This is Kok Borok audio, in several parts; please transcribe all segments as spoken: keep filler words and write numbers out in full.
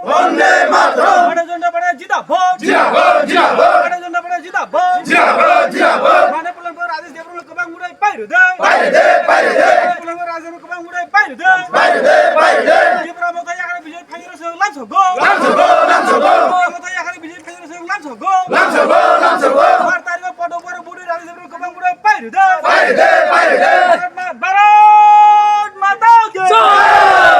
Bande Mataram! Bharatiya Janata Party zindabad! Zindabad, zindabad! Bharatiya Janata Party zindabad! Zindabad, zindabad! Mane Pulanpur Rajesh Debbarma no kwbang budai pairwdi! Pairwdi, pairwdi! Mane Pulanpur Rajesh Debbarma no kwbang budai pairwdi! Pairwdi, pairwdi! Tipra Motha Yakarni B J P phaingrok se lamsogo! Lamsogo, lamsogo! Tipra Motha Yakarni B J P phaingrok se lamsogo! Lamsogo, lamsogo! Bharat tarikh o podo boro budi Rajesh Debbarma no kwbang budai pairwdi! Pairwdi, pairwdi! Bharat Ma-, Bharat Mata ki! Jai!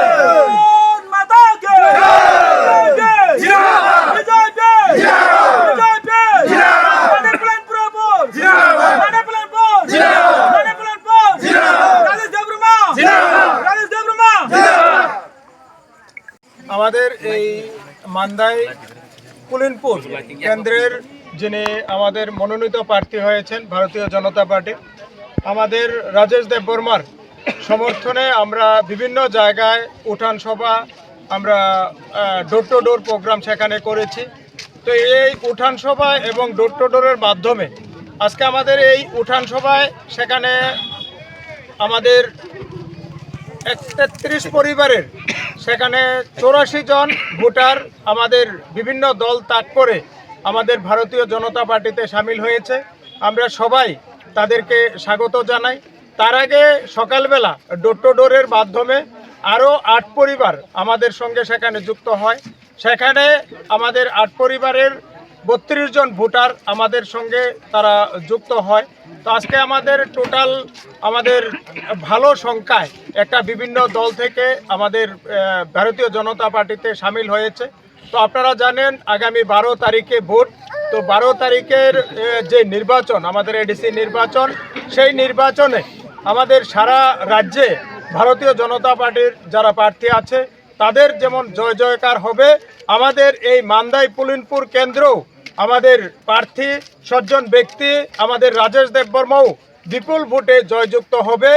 Bharat Mata ki! Jai! B J P! Jindabad! B J P! Jindabad! B J P! Jindabad! Mane Pulanpur! Jindabad! Mane Pulanpur! Jindabad! Mane Pulanpur! Jindabad! Rajesh Debbarma! Jindabad! Rajesh Debbarma! Jindabad! আমাদের এই মান্দাই পুলিনপুর কেন্দ্রের যিনি আমাদের মনোনীত প্রার্থী হয়েছেন ভারতীয় জনতা পার্টি, আমাদের রাজেশ দেববর্মার সমর্থনে আমরা বিভিন্ন জায়গায় উঠান সভা, আমরা ডোর টু ডোর প্রোগ্রাম সেখানে করেছি। তো এই উঠান সভা এবং ডোর টু ডোরের মাধ্যমে আজকে আমাদের এই উঠান সভায় সেখানে আমাদের এক তেত্রিশ পরিবারের সেখানে চৌরাশি জন ভোটার আমাদের বিভিন্ন দল ত্যাগ করে আমাদের ভারতীয় জনতা পার্টিতে সামিল হয়েছে। আমরা সবাই তাদেরকে স্বাগত জানাই। তার আগে সকালবেলা ডোর টু ডোরের মাধ্যমে আরও আট পরিবার আমাদের সঙ্গে সেখানে যুক্ত হয়। সেখানে আমাদের আট পরিবারের বত্রিশ জন ভোটার আমাদের সঙ্গে তারা যুক্ত হয়। তো আজকে আমাদের টোটাল আমাদের ভালো সংখ্যায় একটা বিভিন্ন দল থেকে আমাদের, আহ, ভারতীয় জনতা পার্টিতে সামিল হয়েছে। তো আপনারা জানেন আগামী বারো তারিখে ভোট। তো বারো তারিখের, আহ, যে নির্বাচন, আমাদের এডিসি নির্বাচন, সেই নির্বাচনে আমাদের সারা রাজ্যে ভারতীয় জনতা পার্টির যারা প্রার্থী আছে তাদের যেমন জয় জয়কার হবে, আমাদের এই মান্দাই পুলিনপুর কেন্দ্র আমাদের প্রার্থী সজ্জন ব্যক্তি আমাদের রাজেশ দেববর্মাও বিপুল ভোটে জয়যুক্ত হবে।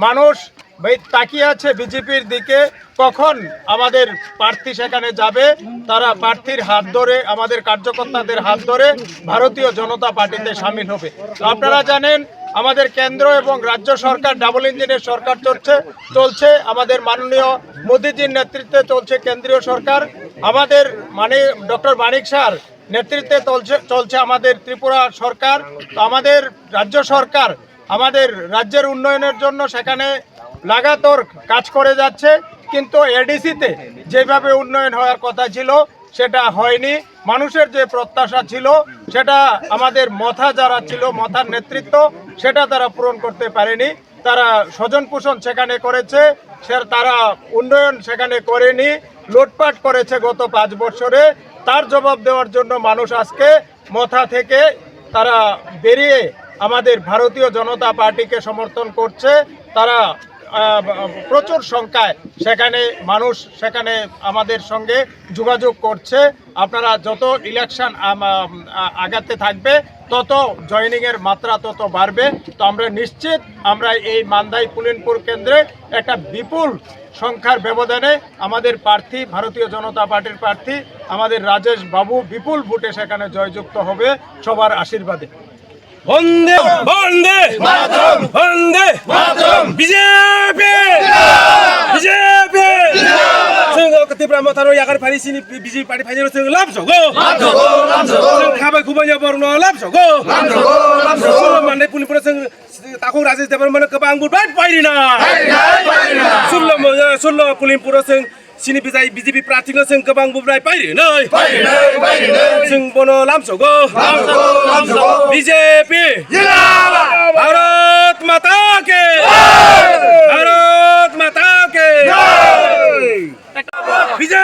মানুষ ভাই তাকিয়ে আছে বিজেপির দিকে, কখন আমাদের প্রার্থী সেখানে যাবে, তারা প্রার্থীর হাত ধরে, আমাদের কার্যকর্তাদের হাত ধরে ভারতীয় জনতা পার্টিতে সামিল হবে। তো আপনারা জানেন আমাদের কেন্দ্র এবং রাজ্য সরকার ডাবল ইঞ্জিনের সরকার চলছে, চলছে। আমাদের মাননীয় মোদীজির নেতৃত্বে চলছে কেন্দ্রীয় সরকার। আমাদের মানে ডক্টর মানিক শাহর নেতৃত্বে চলছে, চলছে আমাদের ত্রিপুরা সরকার। তো আমাদের রাজ্য সরকার আমাদের রাজ্যের উন্নয়নের জন্য সেখানে লাগাতার কাজ করে যাচ্ছে, কিন্তু এডিসিতে যেভাবে উন্নয়ন হওয়ার কথা ছিল সেটা হয়নি। মানুষের যে প্রত্যাশা ছিল সেটা আমাদের মথা যারা ছিল, মথার নেতৃত্ব, সেটা তারা পূরণ করতে পারেনি। তারা স্বজন পোষণ সেখানে করেছে, সে তারা উন্নয়ন সেখানে করেনি, লুটপাট করেছে গত পাঁচ বছরে। তার জবাব দেওয়ার জন্য মানুষ আজকে মথা থেকে তারা বেরিয়ে আমাদের ভারতীয় জনতা পার্টিকে সমর্থন করছে। তারা, আহ, প্রচুর সংখ্যায় সেখানে মানুষ সেখানে আমাদের সঙ্গে যোগাযোগ করছে। আপনারা যত ইলেকশন আম-, আম-, আ-, আগাতে থাকবে, তত জয়েনিং এর মাত্রা তত বাড়বে। তো আমরা নিশ্চিত আমরা এই মান্দাই পুলিনপুর কেন্দ্রে একটা বিপুল সংখ্যার ব্যবধানে আমাদের প্রার্থী, ভারতীয় জনতা পার্টির প্রার্থী আমাদের রাজেশ বাবু বিপুল ভোটে সেখানে জয়যুক্ত হবে সবার আশীর্বাদে। বন্দে, বন্দে মাতরম। বন্দে মাতরম। বিজেপি জিন্দাবাদ। বিজেপি জিন্দাবাদ। Chwng Tipra Mothano yakar phari sini B J P party phainai chwng lamsogo. Lamsogo, lamsogo. Chwng khabai khubaiya borokno lamsogo. Lamsogo, lamsogo. Sullo Mandai Pulimpuro chwng takhuk Rajesh Debbarmano kwbang vote bai pairina. Pairina, pairina. Sullo mo-, sullo Pulimpuro chwng Sini bijai B J P prarthino chwng kwbang bubrai pairwnwi. Pairwnwi, pairwnwi. Chwng bono lamsogo. Lamsogo, lamsogo. B J P. Jindabad. Bharat Mata ki. Jai. Bharat Mata ki. Jai. B J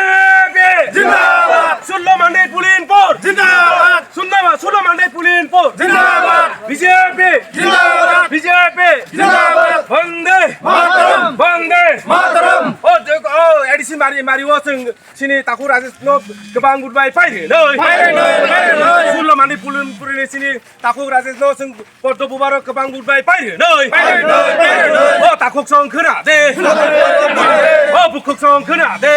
P. Jindabad. Sullo Mandai Pulinpur. Jindabad. Sundama, Sundama Mandai Pulinpur. Jindabad. B J P. Jindabad. B J P. Jindabad. Bande. Mataram. Bande. Mataram. O, o, A D C mari, mari o chwng sini takhuk Rajesh no kwbang vote bai pairwnwi. Pairwnwi, pairwnwi. Sundama Mandai Pulinpur ni sini takhuk Rajesh no chwng poddo bubaro kwbang vote bai pairwnwi. Pairwnwi, pairwnwi. O takhuk song khwna de. O bukhuk song khwna de.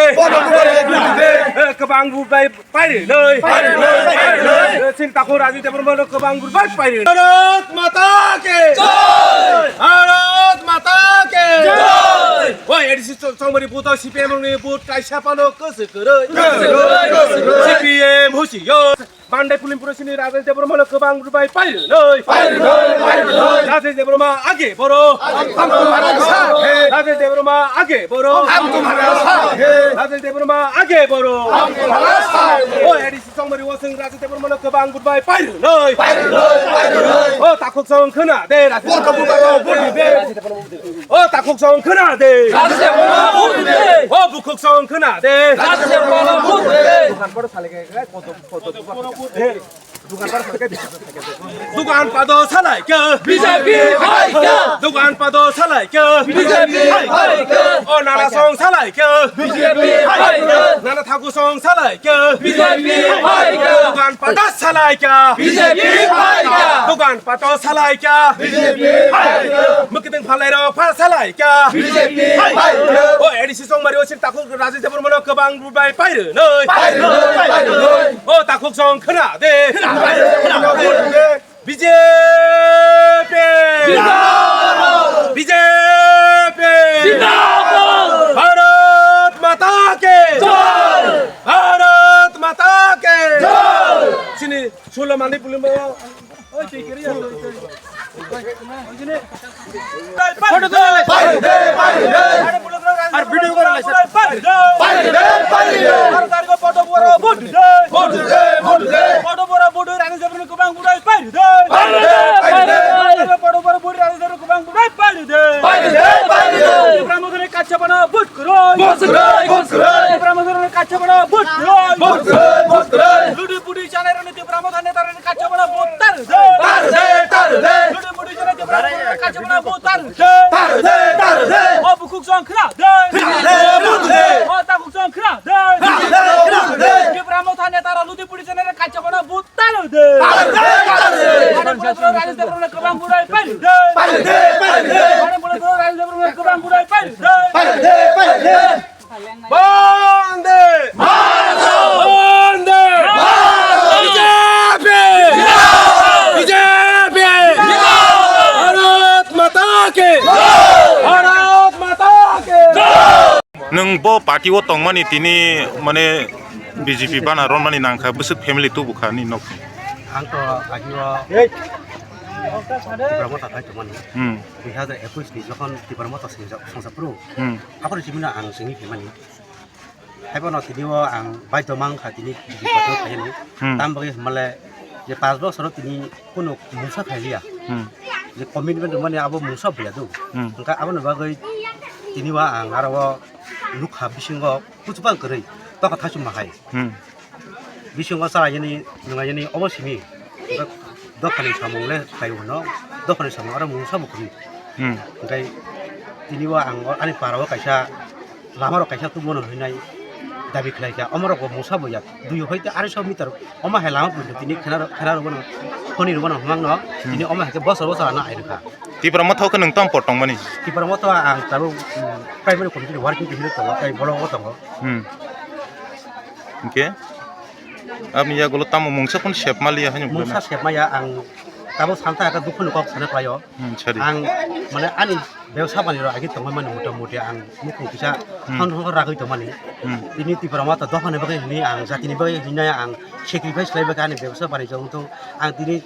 Kwbang vote bai Pairwnwi. Pairwnwi, pairwnwi. Chini takhuk Rajesh Debbarmano kwbang vote bai pairwnwi. Bharat Mata ki. Jai. Bharat Mata ki. Jai. Oi, A D C Chongmari booth o C P M ni booth Kaisa phano kwswk kwrwi. Kwswk kwrwi, kwswk kwrwi. C P M husiyo. Mandai Pulimpuro sini Rajesh Debbarma no kwbang rwbai pairwnoi. Pairwnoi, pairwnoi. Rajesh Debbarma age boro. Hum tumhara saath hai. Rajesh Debbarma age boro. Hum tumhara saath hai. Rajesh Debbarma age boro. Hum tumhara saath hai. O A D C Chongmari o chwng Rajesh Debbarma no kwbang rwbai pairwnoi. Pairwnoi, pairwnoi. O takhuk chwng khwna de Rajesh Debbarma. O takhuk chwng khwna de. O bukhuk chwng khwna de. Dukan pado salai khe. Dukan pado salai khe. B J P hai khe. Dukan pado salai khe. B J P hai khe. O nana song salai khe. B J P hai khe. Nana thaku song salai khe. B J P hai khe. Dukan pado salai khe. B J P hai khe. Dukan pado salai khe. B J P hai khe. Mwkitwng phalai rok pha salai khe. B J P hai khe. O A D C Chongmari o sini takhuk Rajesh Debbarma no kwbang rwbai pairwnoi. Pairwnoi, pairwnoi. O takhuk chwng khwna de. Khwna de, khwna de. B J P. Zindabad. B J P. Zindabad. Bharat Mata ki. Jai. Bharat Mata ki. Jai. Sini, sulo mani pulimbo. Photo tulo lai. Ar video kore lai. Ar targo photo bora vote de. Vote de, vote de. Photo bora vote de, Rajesh Debbarma kwbang budai pai de. Pai de, pai de. Photo bora vote de, Rajesh Debbarma kwbang budai pai de. Pai de, pai de. Tipra Mothani kaisa bana vote kwrwi. Vote kwrwi, vote kwrwi. Tipra Mothani kaisa bana vote kwrwi. Vote kwrwi, vote kwrwi. Ludi pudi chanai rani Tipra Motha neta rani kaisa bana vote tar de. Tar de, tar de. Ludi pudi chanai Tipra Motha neta rani kaisa bana vote tar de. Tar de, tar de. O bukhuk chwng khwna de. Khwna de, vote de. O takhuk chwng khwna de. Khwna de, khwna de. Tipra Motha neta rani ludi pudi chanai rani kaisa bana vote tar de. Tar de, tar de. Rajesh Debbarma kwbang budai pai de. Pai de, pai de. Rajesh Debbarma kwbang budai pai de. Pai de, pai de. Bande Mataram! Bande Mataram! B J P! Zindabad! B J P! Zindabad! Bharat Mata ki! Jai! Bharat Mata ki! Jai! Nwng bo party o tongmani tini mane B J P bana ronmani nangkha, bwswk family tubukha ni nok. Ang to agio Tipra Motha khai tongmani. Hmm. Dui hajar ekush ni jokhon Tipra Motha swngjak, swngjak phuru. Hmm. Aboni simi no ang simi phaimani. Haiphano tini o ang baidhyo mankha tini B J P party o phainani. Hmm. Tam bagwi hwnmale je panch bosor o tini kunu mungsa khailiya. Hmm. Je commitment rwmani abo mungsa buya do. Hmm. Hwnkhe aboni bagwi tini o ang aro o nukha bisingo kuchubang kwrwi tokha thaichukma hai. Hmm. Bisingo chalainani, nwngainani obo simi. Dophani samung le khlai hwno, dophani samung aro mungsa bo kwrwi. Hmm. Hwnkhe tini o ang ani para o kaisa lama rok kaisa tubumano hinwi dabi khlai kha. Omo rok bo mungsa bo ya dui hoi te arai so meter omo hai lama puila tini khena rok, khena rok bono khoni rok bono hwnmang no. Hmm. Tini omo hai khe bosor bosor ano ai rwkha. Tipra Motha o khe nwng tamo tongmani? Tipra Motha o ang tabuk, um, primary committee ni working president tongo, tei block o tongo. Hmm. Hwnkhe? Aboni yagulo tamo mungsa phano sep maliya haino mungsa sep maya ang tabuk santa aka dukhu ni kok sana khlaio. Hmm, sadi. Ang mane ani bebsa bani rok agi tongmani mota moti ang mukhung kisa Hmm. thang thang ragwi tongmani. Hmm. Tini Tipra Motha dophani bagwi hwnwi ang jatini bagwi hwnwi ang sacrifice khlai bagwi ani bebsa bani jong thung ang tini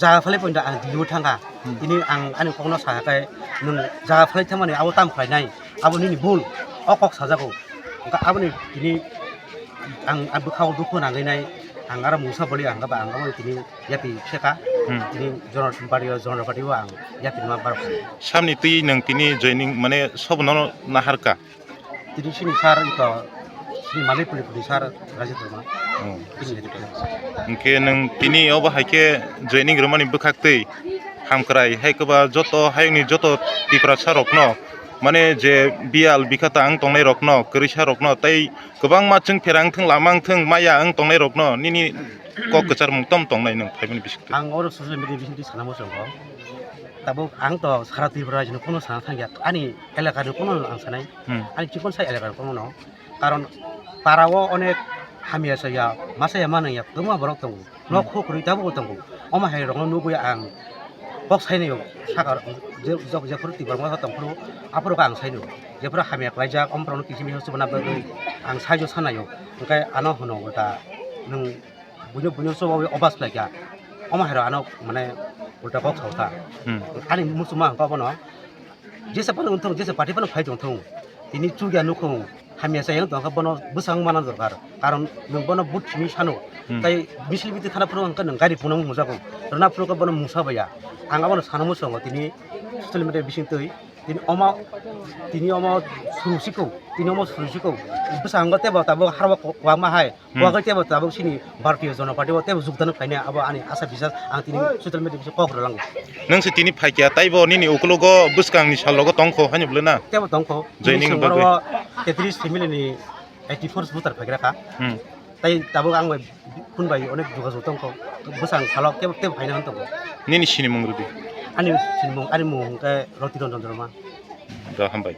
jaga phalai poito ang Delhi o thangkha. Hmm. Tini ang ani kokno sakha khe nwng jaga phalai thangmani abo tamo khlainai abo nini bul o kok sajago. Hwnkhe aboni tini ang, ang bwkhao dukhu nangwi nai, ang aro mungsa boli ang ba ang abo tini yapi pheka, Hmm. tini Jono-, party o, Jono party o ang yapi ma bar. Samni twi nwng tini joining mane sobo nono naharka? Tini sini sir ito, sini Manipuri puri sir Rajit Dharma. Hmm. Tini jadi puri. Hwnkhe nwng tini obo hai khe joining rwmani bwkhak twi hamkrai hai kwba joto hayungni joto Tiprasa rokno mane je biyal bikhata ang tongnai rokno, kwrwisa rokno tei kwbangma chwng pherang thung lama wng thung maya wng tongnai rokno nini kok kwcharmung tom tongnai nwng phaimani bisingtwi? Ang oro social media bisingtwi sana muchungo. Tabuk ang to sara Tripura rajyoni kono sana thangya, ani elakani kono ang sanai, Hmm. ani chikon sa elakani kono no. Karon para o onek hamya saya, masaya manaya, kwbangma borok tongo. Nok Hmm. huk kwrwi tabukbo tongo. Omo hai rokno nugwi ang Kok sainayo sakar je jok jephuru Tiprasa tongphuru aphuru ang sainayo jephuru hamya klaijak omphuru kisi misa chubana bagwi ang saijo sanayo hwnkhe ano hwno ulta nwng buino buino chubawi obas khlaikha omo hairo ano mane ulta kok saukha. Hmm. Ani muchungma hwnkhe obono jesa phano wngthung jesa party phano phai tongthung tini chukya nukhung. Hamya sa yang tongkha bono bwsang mana dorkar. Karon nwng bono but simi sano. Hmm. Tai bisil biti thana phuru hwnkhe nwng gari phunung mujago. Rwna phuru khe bono mungsa baya. Ang abono sana muchungo tini social media bising twi. Tini omo tini omo suru siko. Tini omo suru siko. Bwsang tebo tabuk harbo kwbangma hai. Hmm. Kwbangma tebo tabuk sini Bharatiya Janata Party o tebo jogdan khlainai abo ani asa bisas ang tini social media bising kok rwlango. Nwng se tini phaikya taibo nini ukologo bwskangni salogo tongkho haino bwlwi na? Tebo tongkho. Joining ni bagwi. Oro tetris family ni eighty four voter phaikra kha. Hmm. Tai tabuk ang bai phone bai onek jogajog tongkho. Bwsang salok tebo tebo phaina hwn tongo. Nini sinimung rwdi. Ani sinimung ani mung hwnkhe Roti Ranjan Debbarma. Do hambai.